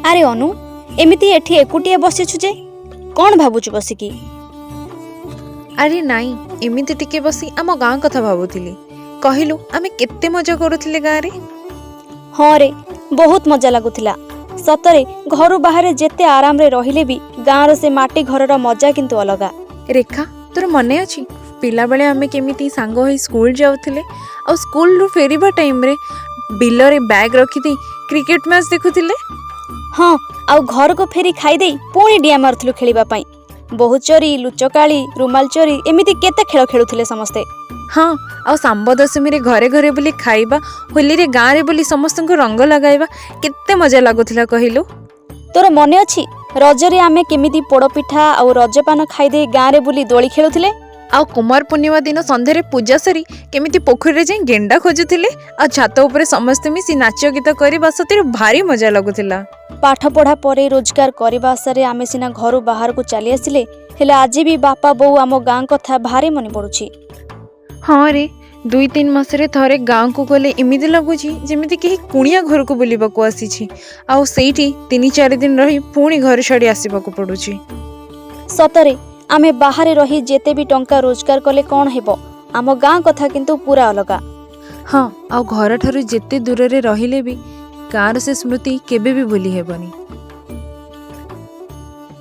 ଆରେ ଅନୁ, ଏମିତି ଏଠି ଏକୁଟିଆ ବସିଛୁ ଯେ, କ'ଣ ଭାବୁଛୁ ବସିକି? ଆରେ ନାଇଁ, ଏମିତି ଟିକେ ବସି ଆମ ଗାଁ କଥା ଭାବୁଥିଲି। କହିଲୁ, ଆମେ କେତେ ମଜା କରୁଥିଲେ ଗାଁରେ। ହଁ ରେ, ବହୁତ ମଜା ଲାଗୁଥିଲା ସତରେ। ଘରୁ ବାହାରେ ଯେତେ ଆରାମରେ ରହିଲେ ବି ଗାଁର ସେ ମାଟି ଘରର ମଜା କିନ୍ତୁ ଅଲଗା। ରେଖା, ତୋର ମନେ ଅଛି ପିଲାବେଳେ ଆମେ କେମିତି ସାଙ୍ଗ ହୋଇ ସ୍କୁଲ ଯାଉଥିଲେ ଆଉ ସ୍କୁଲରୁ ଫେରିବା ଟାଇମ୍ରେ ବିଲରେ ବ୍ୟାଗ୍ ରଖିଦେଇ କ୍ରିକେଟ ମ୍ୟାଚ୍ ଦେଖୁଥିଲେ? ହଁ, ଆଉ ଘରକୁ ଫେରି ଖାଇଦେଇ ପୁଣି ଡିଆଁ ମାରୁଥିଲୁ ଖେଳିବା ପାଇଁ। ବୋହୁ ଚୋରି, ଲୁଚକାଳି, ରୁମାଲ ଚୋରି, ଏମିତି କେତେ ଖେଳ ଖେଳୁଥିଲେ ସମସ୍ତେ। ହଁ, ଆଉ ଶାମ୍ବ ଦଶମୀରେ ଘରେ ଘରେ ବୁଲି ଖାଇବା, ହୋଲିରେ ଗାଁରେ ବୁଲି ସମସ୍ତଙ୍କୁ ରଙ୍ଗ ଲଗାଇବା, କେତେ ମଜା ଲାଗୁଥିଲା କହିଲୁ। ତୋର ମନେ ଅଛି ରଜରେ ଆମେ କେମିତି ପୋଡ଼ପିଠା ଆଉ ରଜପାନ ଖାଇଦେଇ ଗାଁରେ ବୁଲି ଦୋଳି ଖେଳୁଥିଲେ? ଆଉ କୁମାର ପୂର୍ଣ୍ଣିମା ଦିନ ସନ୍ଧ୍ୟାରେ ପୂଜା ସାରି କେମିତି ପୋଖରୀରେ ଯାଇ ଗେଣ୍ଡା ଖୋଜୁଥିଲେ ଆଉ ଛାତ ଉପରେ ସମସ୍ତେ ମିଶି ନାଚ ଗୀତ କରିବା, ସତରେ ଭାରି ମଜା ଲାଗୁଥିଲା। ପାଠ ପଢ଼ା ପରେ ରୋଜଗାର କରିବା ଆଶାରେ ଆମେ ସିନା ଘରୁ ବାହାରକୁ ଚାଲି ଆସିଲେ, ହେଲେ ଆଜି ବି ବାପା ବୋଉ, ଆମ ଗାଁ କଥା ଭାରି ମନେ ପଡୁଛି। ହଁ ରେ, 2-3 ମାସରେ ଥରେ ଗାଁକୁ ଗଲେ ଏମିତି ଲାଗୁଛି ଯେମିତି କେହି କୁଣିଆ ଘରକୁ ବୁଲିବାକୁ ଆସିଛି, ଆଉ ସେଇଠି 3-4 ଦିନ ରହି ପୁଣି ଘର ଛାଡ଼ି ଆସିବାକୁ ପଡୁଛି। ସତରେ, ଆମେ ବାହାରେ ରହି ଯେତେ ବି ଟଙ୍କା ରୋଜଗାର କଲେ କ'ଣ ହେବ, ଆମ ଗାଁ କଥା କିନ୍ତୁ ପୁରା ଅଲଗା। ହଁ, ଆଉ ଘରଠାରୁ ଯେତେ ଦୂରରେ ରହିଲେ ବି ଗାଁର ସେ ସ୍ମୃତି କେବେ ବି ଭୁଲି ହେବନି।